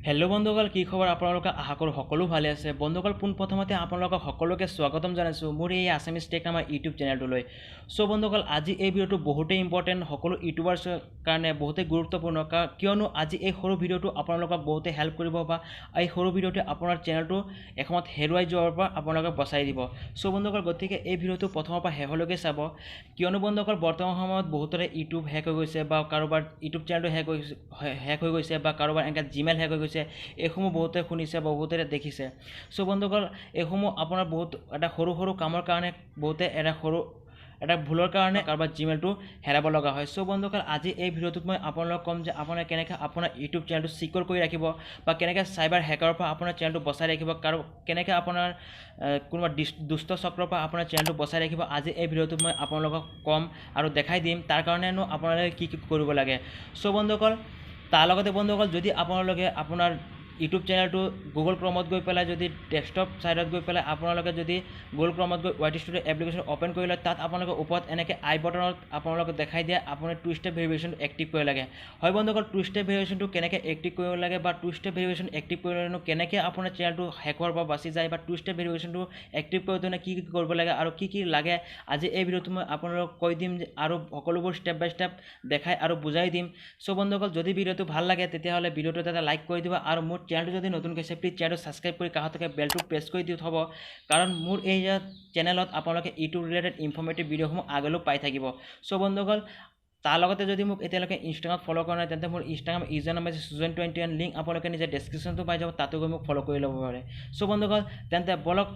Hello' বন্ধুসকল, কি খবৰ আপোনালোকে? আশা কৰোঁ সকলো ভালে আছে। বন্ধুসকল, পোনপ্ৰথমতে আপোনালোকক সকলোকে স্বাগতম জনাইছোঁ মোৰ এই আছামিজ টেক নামৰ ইউটিউব চেনেলটোলৈ। চ' বন্ধুসকল, আজি এই ভিডিঅ'টো বহুতেই ইম্পৰ্টেণ্ট, সকলো ইউটিউবাৰ্ছৰ কাৰণে বহুতেই গুৰুত্বপূৰ্ণ। কিয়নো আজি এই সৰু ভিডিঅ'টো আপোনালোকক বহুতেই হেল্প কৰিব বা এই সৰু ভিডিঅ'টোৱে আপোনাৰ চেনেলটো এসময়ত হেৰুৱাই যোৱাৰ পৰা আপোনালোকক বচাই দিব। চ' বন্ধুসকল, গতিকে এই ভিডিঅ'টো প্ৰথমৰ পৰা শেষলৈকে চাব। কিয়নো বন্ধুসকল, বৰ্তমান সময়ত বহুতৰে ইউটিউব হেক হৈ গৈছে বা কাৰোবাৰ ইউটিউব চেনেলটো হেক হৈ গৈছে বা কাৰোবাৰ এনেকৈ জিমেইল হেক হৈ গৈছে। এইসমূহ বহুতে শুনিছে বা বহুতে দেখিছে। চ' বন্ধুসকল, এইসমূহ আপোনাৰ বহুত এটা সৰু সৰু কামৰ কাৰণে, বহুতে এটা সৰু এটা ভুলৰ কাৰণে কাৰোবাৰ জিমেইলটো হেৰাব লগা হয়। চ' বন্ধুসকল, আজি এই ভিডিঅ'টোত মই আপোনালোকক ক'ম যে আপোনালোকে কেনেকৈ আপোনাৰ ইউটিউব চেনেলটো ছিকিউৰ কৰি ৰাখিব বা কেনেকৈ চাইবাৰ হেকাৰৰ পৰা আপোনাৰ চেনেলটো বচাই ৰাখিব, কেনেকৈ আপোনাৰ কোনোবা দুষ্ট চক্ৰৰ পৰা আপোনাৰ চেনেলটো বচাই ৰাখিব। আজি এই ভিডিঅ'টোত মই আপোনালোকক ক'ম আৰু দেখাই দিম তাৰ কাৰণেনো আপোনালোকে কি কি কৰিব লাগে। চ' বন্ধুসকল, তাৰ লগতে বন্ধুসকল, যদি আপোনালোকে আপোনাৰ ইউটিউব চেনেলটো গুগল ক্ৰমত গৈ পেলাই, যদি ডেস্কটপ ছাইডত গৈ পেলাই আপোনালোকে যদি গুগল ক্ৰমত গৈ Y T studio' application open কৰি লয়, তাত আপোনালোকে ওপৰত এনেকৈ আই বটনত আপোনালোকে দেখাই দিয়ে আপুনি টু ষ্টেপ ভেৰিফিকেশ্যন এক্টিভ কৰিব লাগে। হয় বন্ধুসকল, টু ষ্টেপ ভেৰিফিকেশ্যনটো কেনেকৈ এক্টিভ কৰিব লাগে বা টু ষ্টেপ ভেৰিফিকেশ্যন এক্টিভ কৰিলেনো কেনেকৈ আপোনাৰ চেনেলটো হেক হোৱাৰ পৰা বাচি যায় বা টু ষ্টেপ ভেৰিফিকেশ্যনটো এক্টিভ কৰোঁতে কি কি কৰিব লাগে আৰু কি কি লাগে, আজি এই ভিডিঅ'টো মই আপোনালোকক কৈ দিম আৰু সকলোবোৰ ষ্টেপ বাই ষ্টেপ দেখাই আৰু বুজাই দিম। চ' বন্ধুসকল, যদি ভিডিঅ'টো ভাল লাগে তেতিয়াহ'লে ভিডিঅ'টোত এটা লাইক কৰি দিব আৰু মোৰ চেনেলটো যদি নতুনকৈ আছে প্লিজ চেনেলটো ছাবস্ক্ৰাইব কৰি কাষত থকা বেলটো প্ৰেছ কৰি দি থ'ব, কাৰণ মোৰ এই চেনেলত আপোনালোকে ইউটিউব ৰিলেটেড ইনফৰ্মেটিভ ভিডিঅ'সমূহ আগলৈও পাই থাকিব। চ' বন্ধুসকল, তাৰ লগতে যদি মোক এতিয়ালৈকে ইনষ্টাগ্ৰামত ফ'ল' কৰা নাই, তেন্তে মোৰ ইনষ্টাগ্ৰাম ইউজাৰ নাম হৈছে সুজন 21, লিংক আপোনালোকে নিজে ডেছক্ৰিপশ্যনটো পাই যাব, তাতো গৈ মোক ফ'ল' কৰি ল'ব পাৰে। চ' বন্ধুসকল, তেন্তে বলক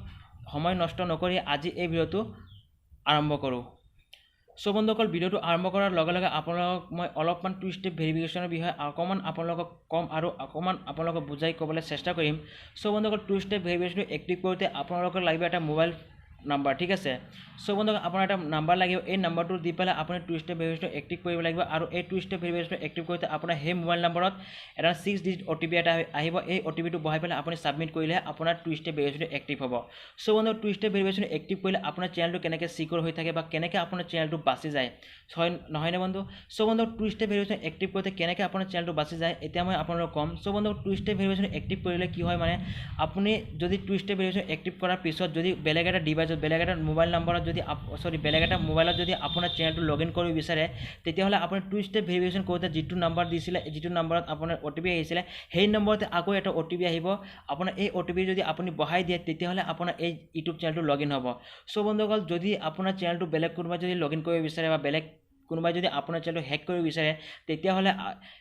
সময় নষ্ট নকৰি আজি এই ভিডিঅ'টো আৰম্ভ কৰোঁ। চ' বন্ধুসকল, ভিডিঅ'টো আৰম্ভ কৰাৰ লগে লগে আপোনালোকক মই অলপমান টু ষ্টেপ ভেৰিফিকেশ্যনৰ বিষয়ে অকণমান আপোনালোকক ক'ম আৰু অকণমান আপোনালোকক বুজাই ক'বলৈ চেষ্টা কৰিম। চ' বন্ধুসকল, টু ষ্টেপ ভেৰিফিকেশ্যনটো এক্টিভ কৰোঁতে আপোনালোকৰ লাগিব এটা মোবাইল নাম্বাৰ, ঠিক আছে? চ' বন্ধুসকল, আপোনাৰ এটা নাম্বাৰ লাগিব, এই নাম্বাৰটো দি পেলাই আপুনি টু ষ্টেপ ভেৰিফিকেশ্যনটো এক্টিভ কৰিব লাগিব আৰু এই টু ষ্টেপ ভেৰিফিকেশ্যনটো এক্টিভ কৰোঁতে আপোনাৰ সেই মোবাইল নম্বৰত এটা 6 ডিজিট অ'টিপি এটা আহিব। এই অ'টিপিটো বহাই পেলাই আপুনি ছাবমিট কৰিলেহে আপোনাৰ টু ষ্টেপ ভেৰিফিকেশ্যনটো এক্টিভ হ'ব। চ' বন্ধু, টু ষ্টেপ ভেৰিফিকেশ্যন এক্টিভ কৰিলে আপোনাৰ চেনেলটো কেনেকৈ ছিকিউৰ হৈ থাকে বা কেনেকৈ আপোনাৰ চেনেলটো বাচি যায়, হয় নহয়নে বন্ধু? চ' বন্ধু, টু ষ্টেপ ভেৰিফিকেশ্যন এক্টিভ কৰোঁতে কেনেকৈ আপোনাৰ চেনেলটো বাচি যায় এতিয়া মই আপোনালোকক ক'ম। চ' বন্ধু, টু ষ্টেপ ভেৰিফিকেশ্যন এক্টিভ কৰিলে কি হয়, মানে আপুনি যদি টু ষ্টেপ ভেৰিফিকেশ্যন এক্টিভ কৰাৰ পিছত যদি বেলেগ এটা ডিভাইচত, বেলেগ এটা মোবাইল নম্বৰত যদি, চৰি, বেলেগ এটা মোবাইলত যদি আপোনাৰ চেনেলটো লগ ইন কৰিব বিচাৰে, তেতিয়াহ'লে আপুনি টু ষ্টেপ ভেৰিফিকেশ্যন কৰোঁতে যিটো নাম্বাৰ দিছিলে, যিটো নম্বৰত আপোনাৰ অ'টিপি আহিছিলে, সেই নম্বৰতে আকৌ এটা অ'টিপি আহিব। আপোনাৰ এই অ'টিপি যদি আপুনি বহাই দিয়ে, তেতিয়াহ'লে আপোনাৰ এই ইউটিউব চেনেলটো লগ ইন হ'ব। চ' বন্ধুসকল, যদি আপোনাৰ চেনেলটো বেলেগ কোনোবাই যদি লগ ইন কৰিব বিচাৰে বা বেলেগ কোনোবাই যদি আপোনাৰ চেনেলটো হেক কৰিব বিচাৰে, তেতিয়াহ'লে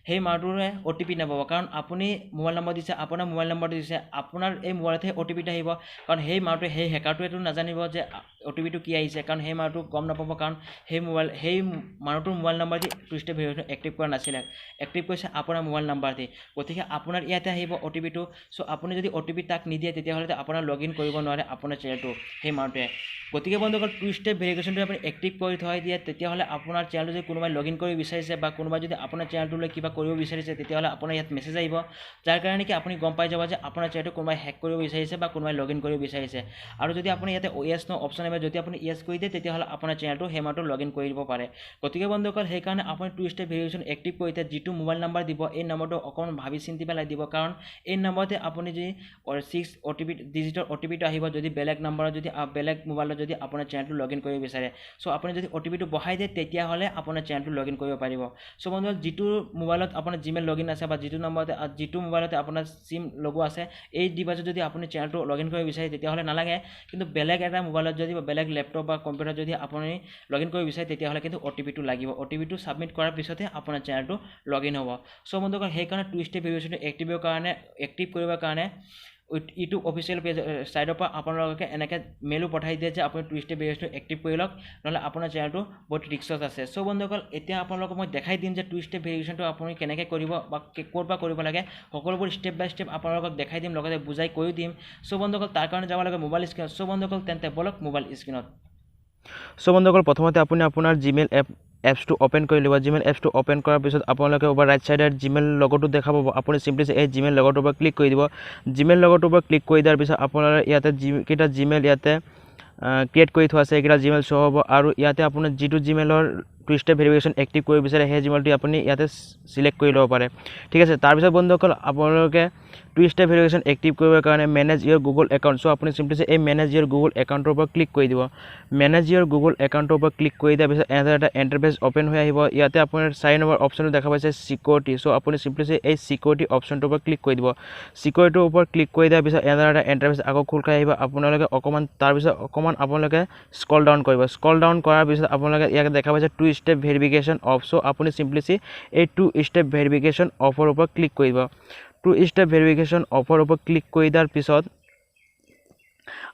সেই মানুহটোৰে অ'টিপি নাপাব, কাৰণ আপুনি মোবাইল নম্বৰ দিছে, আপোনাৰ মোবাইল নম্বৰটো দিছে, আপোনাৰ এই মোবাইলতহে অ'টিপিটো আহিব। কাৰণ সেই মানুহটোৱে, সেই হেকাৰটোৱেতো নাজানিব যে অ'টিপিটো কি আহিছে, কাৰণ সেই মানুহটো গম নাপাব, কাৰণ সেই মানুহটোৰ মোবাইল নম্বৰ দি টু ষ্টেপ ভেৰিফিকেশ্যন এক্টিভ কৰা নাছিলে, এক্টিভ কৰিছে আপোনাৰ মোবাইল নাম্বাৰ দি। গতিকে আপোনাৰ ইয়াতে আহিব অ'টিপিটো। চ' আপুনি যদি অ'টিপি তাক নিদিয়ে, তেতিয়াহ'লে আপোনাৰ লগ ইন কৰিব নোৱাৰে আপোনাৰ চেনেলটো সেই মানুহটোৱে। গতিকে বন্ধুসকল, টু ষ্টেপ ভেৰিফিকেশ্যনটো আপুনি এক্টিভ কৰি থৈ দিয়ে, তেতিয়াহ'লে আপোনাৰ চেনেলটো যদি কোনোবাই লগ ইন কৰিব বিচাৰিছে বা কোনোবাই যদি আপোনাৰ চেনেলটোলৈ কিবা কৰিব বিচাৰিছে, তেতিয়াহ'লে আপোনাৰ ইয়াত মেছেজ আহিব, যাৰ কাৰণে কি আপুনি গম পাই যাব যে আপোনাৰ চেনেলটো কোনোবাই হেক কৰিব বিচাৰিছে বা কোনোবাই লগ ইন কৰিব বিচাৰিছে। আৰু যদি আপুনি ইয়াতে য়েছ ন অপশ্যন আহিব, যদি আপুনি য়েছ কৰি দিয়ে, তেতিয়াহ'লে আপোনাৰ চেনেলটো সেই মানুহটো লগ ইন কৰি দিব পাৰে। গতিকে বন্ধুসকল, সেইকাৰণে আপুনি টু ষ্টেপ ভেৰিফিকেশ্যন এক্টিভ কৰোঁতে যিটো মোবাইল নাম্বাৰ দিব, এই নম্বৰটো অকণমান ভাবি চিন্তি পেলাই দিব, কাৰণ এই নম্বৰতে আপুনি যদি 6 অ'টিপি ডিজিটৰ অ'টিপিটো আহিব, যদি বেলেগ নম্বৰত, যদি বেলেগ মোবাইলত যদি আপোনাৰ চেনেলটো লগ ইন কৰিব বিচাৰে, চ' আপুনি যদি অ'টিপিটো বহাই দিয়ে, তেতিয়াহ'লে আপোনাৰ চেনেলটো লগ ইন কৰিব পাৰিব। চ' বন্ধুসকল, যিটো মোবাইলত আপোনাৰ জিমেইল লগ ইন আছে বা যিটো নম্বৰতে, যিটো মোবাইলতে আপোনাৰ চিম লগোৱা আছে, এই ডিভাইচত যদি আপুনি চেনেলটো লগ ইন কৰিব বিচাৰে, তেতিয়াহ'লে নালাগে। কিন্তু বেলেগ এটা মোবাইলত যদি বা বেলেগ লেপটপ বা কম্পিউটাৰত যদি আপুনি লগ ইন কৰিব বিচাৰে, তেতিয়াহ'লে কিন্তু অ'টিপিটো লাগিব। অ'টিপিটো ছাবমিট কৰাৰ পিছতহে আপোনাৰ চেনেলটো লগ ইন হ'ব। চ' বন্ধুসকল, সেইকাৰণে টু ষ্টেপ ভেৰিফিকেশ্যনটো এক্টিভ কৰিবৰ কাৰণে ইউটিউব অফিচিয়েল পেজ ছাইডৰ পৰা আপোনালোকে এনেকৈ মেইলো পঠাই দিয়ে যে আপুনি টু ষ্টেপ ভেৰিফিকেশ্যনটো এক্টিভ কৰি লওক, নহ'লে আপোনাৰ চেনেলটো বহুত ৰিস্কত আছে। চ' বন্ধুসকল, এতিয়া আপোনালোকক মই দেখাই দিম যে টু ষ্টেপ ভেৰিফিকেশ্যনটো আপুনি কেনেকৈ কৰিব বা ক'ৰ পৰা কৰিব লাগে, সকলোবোৰ ষ্টেপ বাই ষ্টেপ আপোনালোকক দেখাই দিম, লগতে বুজাই কৈও দিম। চ' বন্ধুসকল, তাৰ কাৰণে যাব লাগে মোবাইল স্ক্ৰীণত। চ' বন্ধুসকল, তেন্তে বলক মোবাইল স্ক্ৰীণত। চ' বন্ধুসকল, প্ৰথমতে আপুনি আপোনাৰ জিমেইল এপছটো অ'পেন কৰি ল'ব। জিমেইল এপছটো অ'পেন কৰাৰ পিছত আপোনালোকে ওপৰ ৰাইট ছাইডত জিমেইল লগটো দেখা পাব। আপুনি চিম্পলি এই জিমেইল লগটোৰ ওপৰত ক্লিক কৰি দিব। জিমেইল লগটোৰ ওপৰত ক্লিক কৰি দিয়াৰ পিছত আপোনালোকে ইয়াতে যিকেইটা জিমেইল ইয়াতে ক্ৰিয়েট কৰি থোৱা আছে সেইকেইটা জিমেইল শ্ব' হ'ব। আৰু ইয়াতে আপোনাৰ যিটো জিমেইলৰ টু ষ্টেপ ভেৰিফিকেশ্যন এক্টিভ কৰিব বিচাৰে সেই জিমেইলটো আপুনি ইয়াতে চিলেক্ট কৰি ল'ব পাৰে, ঠিক আছে। তাৰপিছত বন্ধুসকল আপোনালোকে টু ষ্টেপ ভেৰিফিকেশ্যন এক্টিভ কৰিবৰ কাৰণে manage your Google account, so আপুনি চিম্পলি এই মেনেজ ইয়ৰ গুগল একাউণ্টৰ ওপৰত ক্লিক কৰি দিব। মেনেজ ইয়ৰ গুগল একাউণ্টৰ ওপৰত ক্লিক কৰি দিয়াৰ পিছত এনেদৰে এটা ইণ্টাৰফেচ অ'পেন হৈ আহিব। ইয়াতে আপোনাৰ 4 নম্বৰ অপশ্যনটো দেখা পাইছে ছিকিউৰিটি, চ' আপুনি চিম্পলি এই ছিকিউৰিটি অপশ্যনটোৰ ওপৰত ক্লিক কৰি দিব। ছিকিউৰিটিৰ ওপৰত ক্লিক কৰি দিয়াৰ পিছত এনেদৰে এটা ইণ্টাৰফেচ আকৌ খোল খাই আহিব। আপোনালোকে অকণমান তাৰপিছত অকণমান আপোনালোকে স্ক্ৰল ডাউন কৰিব। স্ক্ৰল ডাউন কৰাৰ পিছত আপোনালোকে ইয়াত দেখা পাইছে two step verification off, so আপুনি চিম্পলি এই টু ষ্টেপ ভেৰিফিকেশ্যন অফৰ ওপৰত ক্লিক কৰিব। টু ষ্টেপ ভেৰিফিকেশ্যন অফৰ ওপৰত ক্লিক কৰি দিয়াৰ পিছত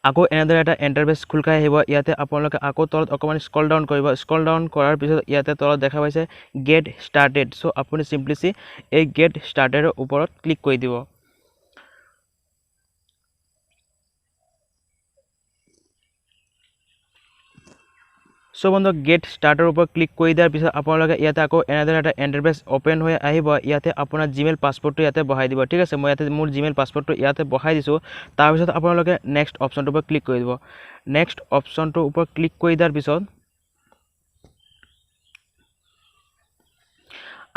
আকৌ এনেদৰে এটা ইণ্টাৰফেচ খোল খাই আহিব। ইয়াতে আপোনালোকে আকৌ তলত অকণমান স্ক্ৰল ডাউন কৰিব। স্ক্ৰল ডাউন কৰাৰ পিছত ইয়াতে তলত দেখা পাইছে গেট ষ্টাৰ্টেড, চ' আপুনি চিম্পলি এই গেট ষ্টাৰ্টেডৰ ওপৰত ক্লিক কৰি দিব। চ' বন্ধু গেট ষ্টাৰ্টৰ ওপৰত ক্লিক কৰি দিয়াৰ পিছত আপোনালোকে ইয়াতে আকৌ এনেদৰে এটা ইণ্টাৰফেচ অ'পেন হৈ আহিব। ইয়াতে আপোনাৰ জিমেইল পাছৱৰ্ডটো ইয়াতে বহাই দিব, ঠিক আছে। মই ইয়াতে মোৰ জিমেইল পাছৱৰ্ডটো ইয়াতে বহাই দিছোঁ। তাৰপিছত আপোনালোকে নেক্সট অপশ্যনটোৰ ওপৰত ক্লিক কৰি দিব। নেক্সট অপশ্যনটোৰ ওপৰত ক্লিক কৰি দিয়াৰ পিছত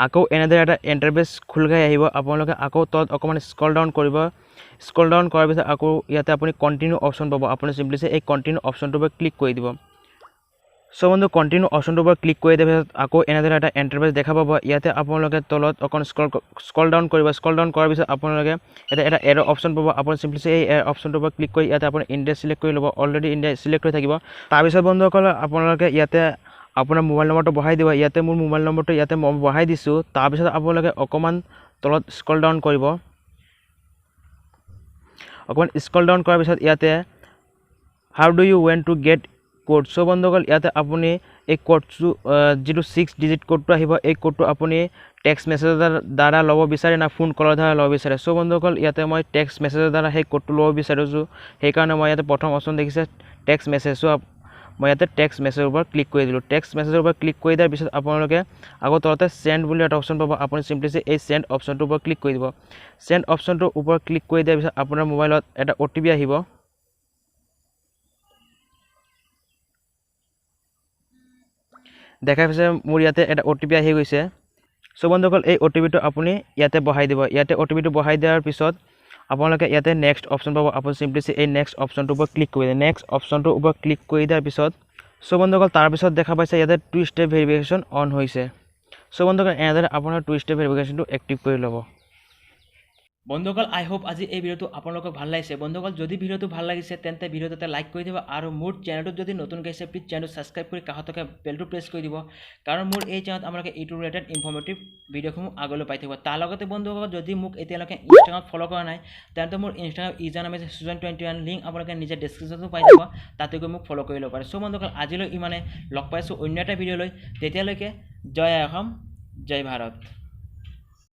আকৌ এনেদৰে এটা ইণ্টাৰফেচ খোল খাই আহিব। আপোনালোকে আকৌ তলত অকণমান স্ক্ৰল ডাউন কৰিব। স্ক্ৰল ডাউন কৰাৰ পিছত আকৌ ইয়াতে আপুনি কণ্টিনিউ অপশ্যন পাব। আপুনি চিম্পলি এই কণ্টিনিউ অপশ্যনটোৰ ওপৰত ক্লিক কৰি দিব। চ' বন্ধু কণ্টিনিউ অপশ্যনটোৰ ওপৰত ক্লিক কৰি দিয়াৰ পিছত আকৌ এনেদৰে এটা ইণ্টাৰফেচ দেখা পাব। ইয়াতে আপোনালোকে তলত অকণ স্ক্ৰল ডাউন কৰিব। স্ক্ৰল ডাউন কৰাৰ পিছত আপোনালোকে ইয়াতে এটা এৰ অপশ্যন পাব। আপুনি চিম্পলি এই এৰ অপশ্যনটোৰ ওপৰত ক্লিক কৰি ইয়াতে আপুনি ইণ্ডিয়া চিলেক্ট কৰি ল'ব। অলৰেডি ইণ্ডিয়া চিলেক্ট হৈ থাকিব। তাৰপিছত বন্ধুসকল আপোনালোকে ইয়াতে আপোনাৰ মোবাইল নম্বৰটো বহাই দিব। ইয়াতে মোৰ মোবাইল নম্বৰটো ইয়াতে মই বহাই দিছোঁ। তাৰপিছত আপোনালোকে অকণমান তলত স্ক্ৰল ডাউন কৰিব। অকণমান স্ক্ৰল ডাউন কৰাৰ পিছত ইয়াতে how do you want to get code, so বন্ধুসকল ইয়াতে আপুনি এই কোডটো যিটো 6 ডিজিট কোডটো আহিব এই কোডটো আপুনি টেক্সট মেছেজৰ দ্বাৰা ল'ব বিচাৰে না ফোন কলৰ দ্বাৰা ল'ব বিচাৰে। চ' বন্ধুসকল ইয়াতে মই টেক্সট মেছেজৰ দ্বাৰা সেই কোডটো ল'ব বিচাৰিছোঁ, সেইকাৰণে মই ইয়াতে প্ৰথম অপশ্যন দেখিছে টেক্সট মেছেজ, চ' মই ইয়াতে টেক্সট মেছেজৰ ওপৰত ক্লিক কৰি দিলোঁ। টেক্সট মেছেজৰ ওপৰত ক্লিক কৰি দিয়াৰ পিছত আপোনালোকে আকৌ তলতে চেণ্ড বুলি এটা অপশ্যন পাব। আপুনি চিম্পলি এই চেণ্ড অপশ্যনটোৰ ওপৰত ক্লিক কৰি দিব। চেণ্ড অপশ্যনটোৰ ওপৰত ক্লিক কৰি দিয়াৰ পিছত আপোনাৰ মোবাইলত এটা অ' টি পি আহিব। দেখাই পাইছে মোৰ ইয়াতে এটা অ' টি পি আহি গৈছে। চ' বন্ধুসকল এই অ' টি পিটো আপুনি ইয়াতে বহাই দিব। ইয়াতে অ' টি পিটো বহাই দিয়াৰ পিছত আপোনালোকে ইয়াতে নেক্সট অপশ্যন পাব। আপুনি চিম্পলি এই নেক্সট অপশ্যনটোৰ ওপৰত ক্লিক কৰি দিব। নেক্সট অপশ্যনটোৰ ওপৰত ক্লিক কৰি দিয়াৰ পিছত চ' বন্ধুসকল তাৰপিছত দেখা পাইছে ইয়াতে টু ষ্টেপ ভেৰিফিকেশ্যন অন হৈছে। চ' বন্ধুসকল এনেদৰে আপোনাৰ টু ষ্টেপ ভেৰিফিকেশ্যনটো এক্টিভ কৰি ল'ব। বন্ধুসকল আই হোপ আজি এই ভিডিঅ'টো আপোনালোকক ভাল লাগিছে। বন্ধুসকল যদি ভিডিঅ'টো ভাল লাগিছে তেন্তে ভিডিঅ'টোতে লাইক কৰি দিব আৰু মোৰ চেনেলটোত যদি নতুনকৈ আহিছে প্লিজ চেনেলটো ছাবস্ক্ৰাইব কৰি কাষত থকা বেলটো প্ৰেছ কৰি দিব, কাৰণ মোৰ এই চেনেলত আপোনালোকে ইউটিউব ৰিলেটেড ইনফৰ্মেটিভ ভিডিঅ'সমূহ আগলৈ পাই থাকিব। তাৰ লগতে বন্ধুসকল যদি মোক এতিয়ালৈকে ইনষ্টাগ্ৰামত ফ'ল' কৰা নাই তেন্তে মোৰ ইনষ্টাগ্ৰাম ইউজাৰ নাম হৈছে সুজন21, লিংক আপোনালোকে নিজে ডেছক্ৰিপশ্যনতো পাই যাব, তাতে গৈ মোক ফ'ল' কৰি ল'ব পাৰে। চ' বন্ধুসকল আজিলৈ ইমানে, লগ পাইছোঁ অন্য এটা ভিডিঅ'লৈ, তেতিয়ালৈকে জয় অসম, জয় ভাৰত।